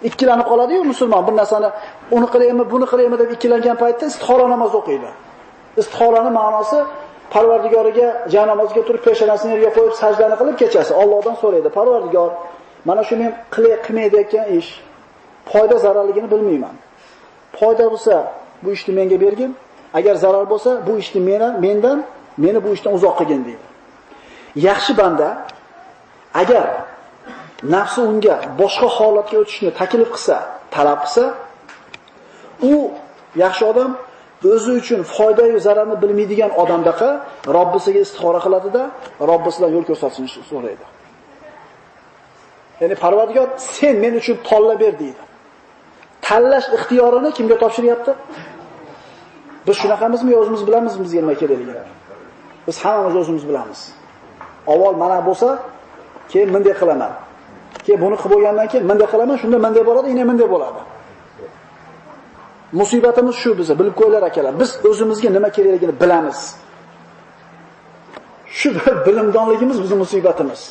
Ikkilanib qoladi-yu musulmon bir narsani uni qilaymi, buni qilaymi deb ikkilangan paytda istixora namozi o'qiydi. Istixoraning ma'nosi Parvardigoriga namoziga turib peshonasini yerga qo'yib sajdani qilib kechasi Allohdan so'raydi. Parvardigor, mana shu men qilay qilmay deyotgan ish foyda zararligini bilmayman. Foyda bo'lsa bu ishni menga bergin, agar zarar bo'lsa bu ishni mendan, meni bu ishdan uzoq qilgin deydi. Yaxshi banda agar nafsi unga boshqa holatga o'tishni taklif qilsa, talab qilsa, u yaxshi odam o'zi uchun foyda va zararni bilmaydigan odamdaqa Robbisiga istixora qiladida, Robbisidan yo'l ko'rsatishini so'raydi. Ya'ni Parvardigor, sen men uchun tanla ber deydi. Tanlash ixtiyorini kimga topshiryapti? Biz shunaqamizmi, o'zimiz bilamizmi bizga nima kerakligini? Biz hammamiz o'zimiz bilamiz. Avval mana bo'lsa, keyin bunday qilaman. Keyin buni qilib bo'lgandan keyin bunday qilaman, shunda bunday bo'ladi, yana bunday bo'ladi. Musibatimiz shu bizni, bilib qo'ylar akalar. Biz o'zimizga nima kerakligini bilamiz. Shu bilimdonligimiz bizning musibatimiz.